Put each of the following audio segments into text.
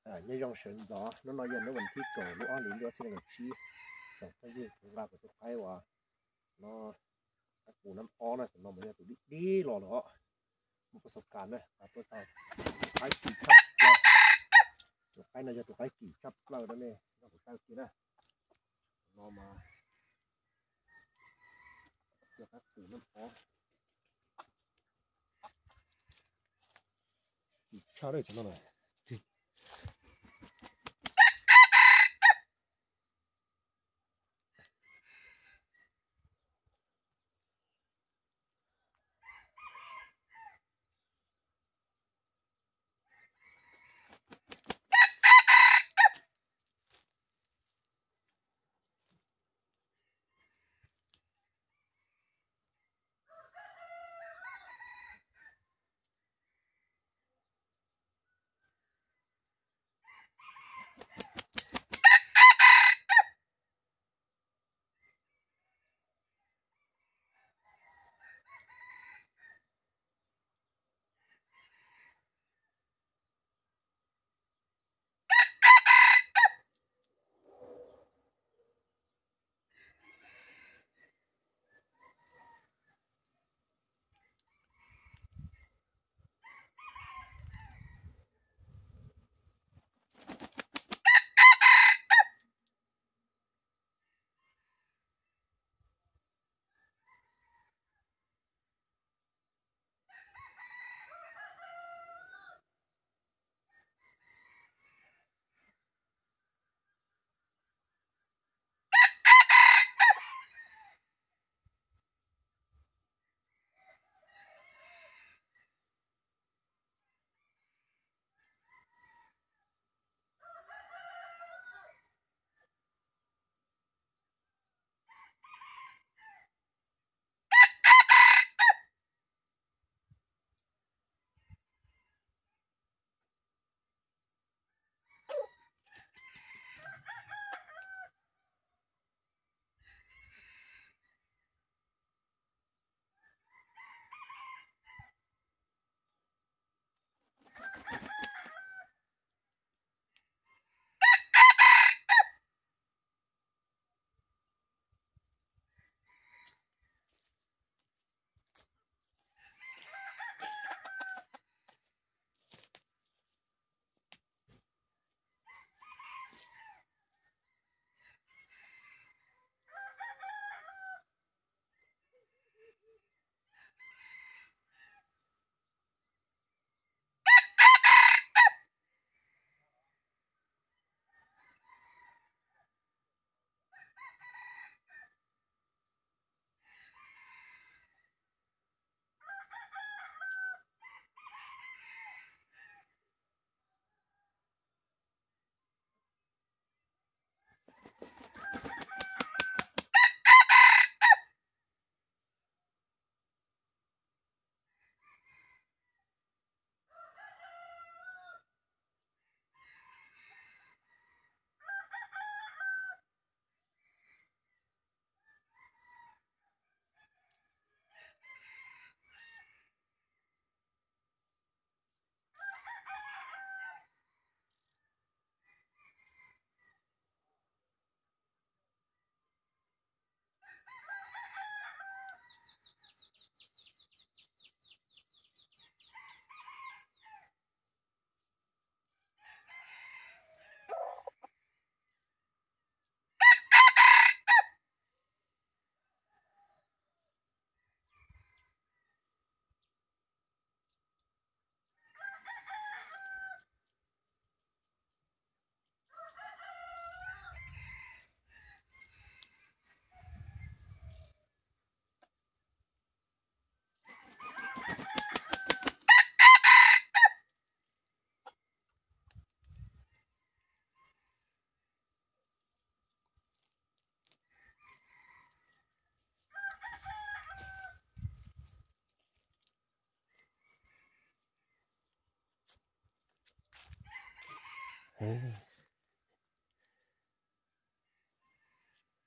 Nyob zoo sawv ntxov, hnub no yog hnub vas thib kaum lub ob hlis ntuj ob txhiab nees nkaum tsib. Tsoom phooj ywg, kuv nqa kuv tus qaib uas no, qaib qus nab ob na, tus no mas yog tus dib dib los lawm os. Muaj pov xov kas na, tuaj tau qaib kim tshaj plaws. Tus qaib no yog tus qaib kim tshaj plaws no ne, nrog kuv saib kiag na. Tus no mas yog qaib qus nab ob. Kim tshaj lawm tus no na.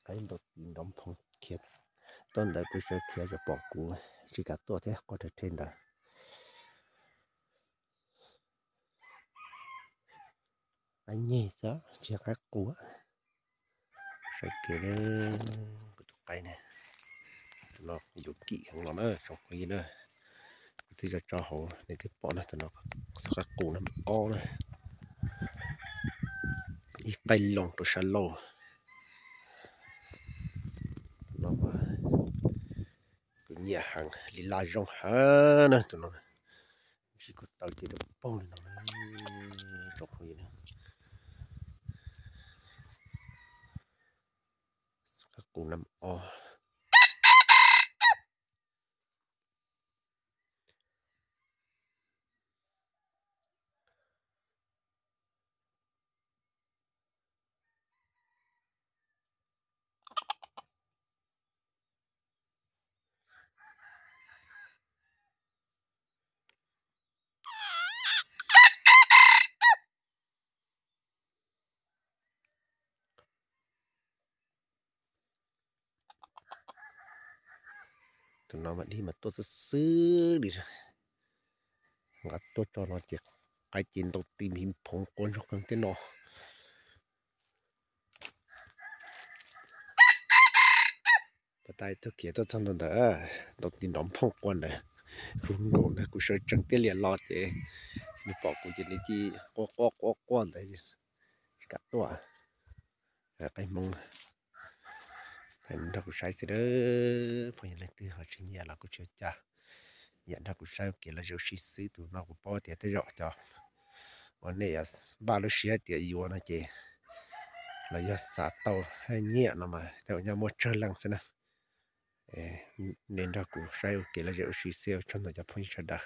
Qaib ntaus tis nrov phoo khiav tuaj ntawd, kuv sawv khiav tsis pom, kuv tsis kam tuaj thiab, quaj rhe rhe ntawd. Qaib nyeg xwb tsis yog qaib qus. Saib kiag kuv tus qaib ne, tus no yuav kim heev los na tsoom phooj ywg na. Kuv twb tso tso hauv nej twb pom na, tus no qaib qus no ob na, ib qaib loo rau sab laug. Tus no kuv nyiam heev li, laj zoo heev na tus no. Ntsib kuv taw ces rau paug li no tsoom phooj ywg na. Qaib qus no ob. Tus no mas dib mas tuaj xwb xwb li. Nqa tuaj tso no ces qaib ces ntaus ti nphoov quaj ntsoog qees tej no. Pas tas tug kiag tuaj txog ntua ntawd, ntaus ti nrov nphooj quaj ntawd. Kuv nkaum ntawd kuv sawv tsees tiaj lias los ces nws pom kuv ces nws cia quaj quaj quaj quaj ntawd, tsis kam tuaj. Qaib Hmoob nrog kuv saib xwb, phooj ywg leej twg ho tsis nyiam los kuj tsis ua cas, yam nrog kuv saib ua kev lom zem ua si xwb. Tus no kuv paub tias tej zaum cov uas nej yuav npaj lub siab tias yuav no ces los yog xav tau nyiam no mas tej zaum nyob muaj tsawg leej xwb na. Nej nrog kuv saib ua kev lom zem ua si xwb, tsaug ntau cov phooj ywg sawv daws.